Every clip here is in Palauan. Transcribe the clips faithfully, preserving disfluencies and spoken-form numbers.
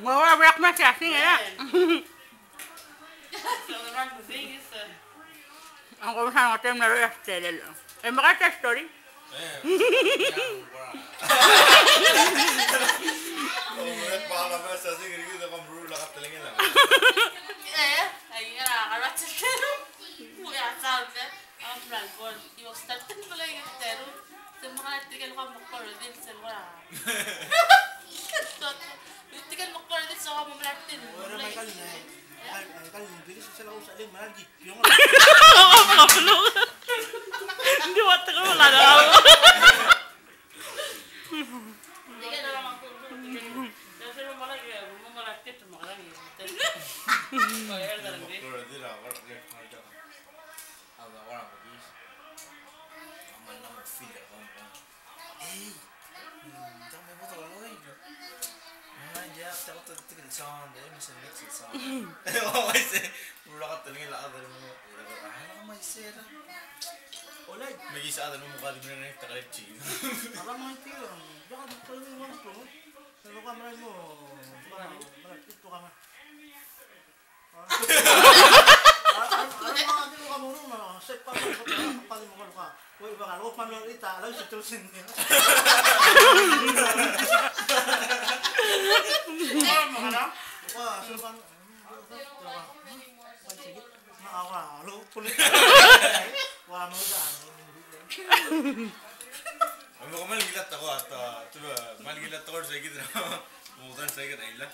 Mo ua, ua kmal siasing e. Ng ko mesa ng hotel mla er a hotel. E mekera story. Hindi, what the hell, wala na. Ng kmal kilat a ko, a ta, ta, kmal kilat a ko er se kid, mo utan se kid a ila.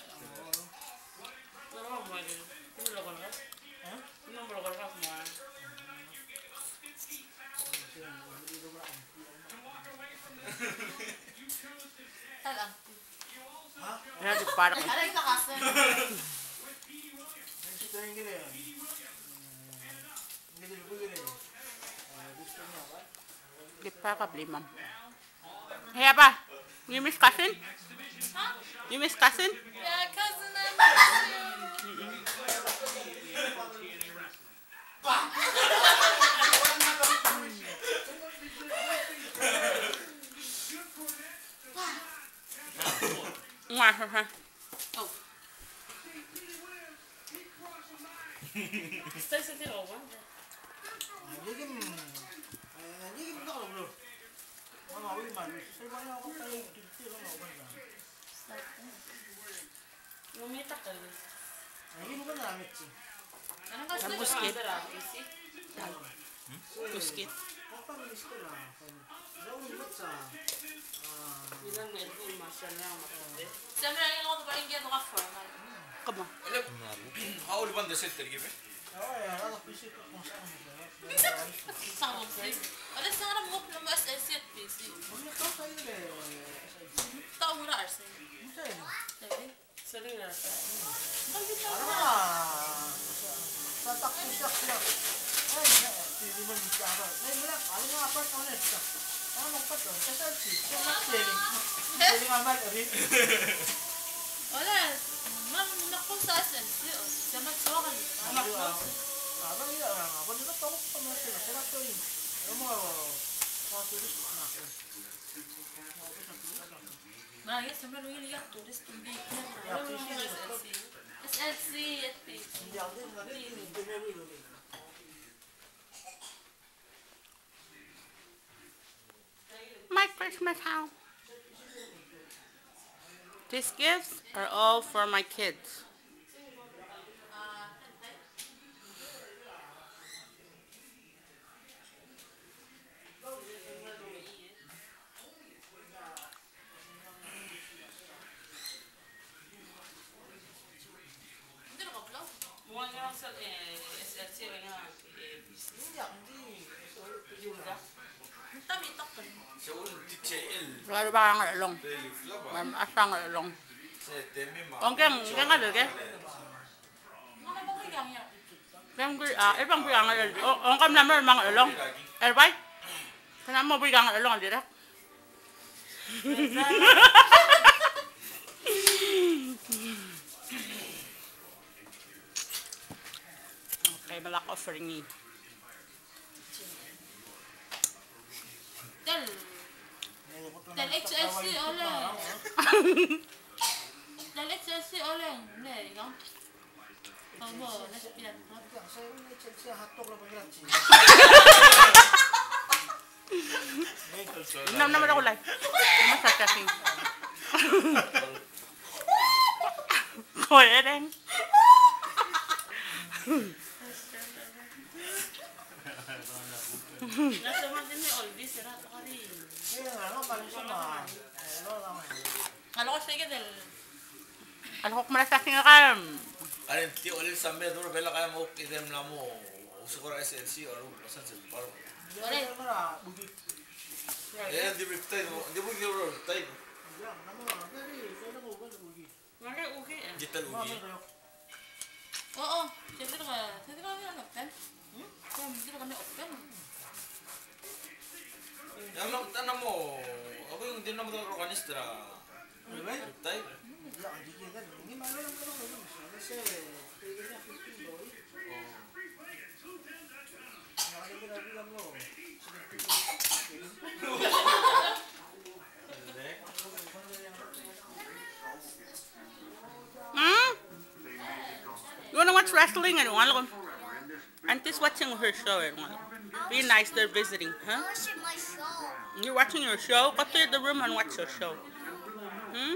Ia, di parak. Di parak a blimam. Hey, apa? You miss cousin? You miss cousin? Yeah, cousin, I miss you. Mwah. Oh. Buskit. Buskit. Come on. My Christmas house. These gifts are all for my kids. Ua, ua, ua, ua, ua. Ongkeng, ongkeng a bek e. Ng kui, a, e bang kui a ngar er, o, ongkam mla mo er a Ngerchelong. Er bai? Ke mla mo buik a Ngerchelong el dirrek. Okay, me lak offering e. Del H L C ole. Del H L C ole. Le, ikang. Obo, lesbian. Nam, nam, nam, kulai. Nam, sa, sa, sing. Koereng. A leko kuk mera sa sing a kam. Are ng di olel sa me duru bela ka mo kede mla mo usuk er a S L C a lechub a Sunset Park. Ore. E ng di reptile, ng di bo, ng di reptile. Ngare uki e? Ng di ta el uki. Oo, oo. Sel dirk, sel dirk kemiu open. Hmm? Sel dirk kemiu open. Ng lock ta el mo, a bo, ng di mla mo ta el organist er a. Reptile. Hmm? You wanna watch wrestling? I don't wanna go. Auntie's watching her show. I don't wanna go. Be nice, they're visiting, huh? You're watching your show? Go to the room and watch your show. Hmm?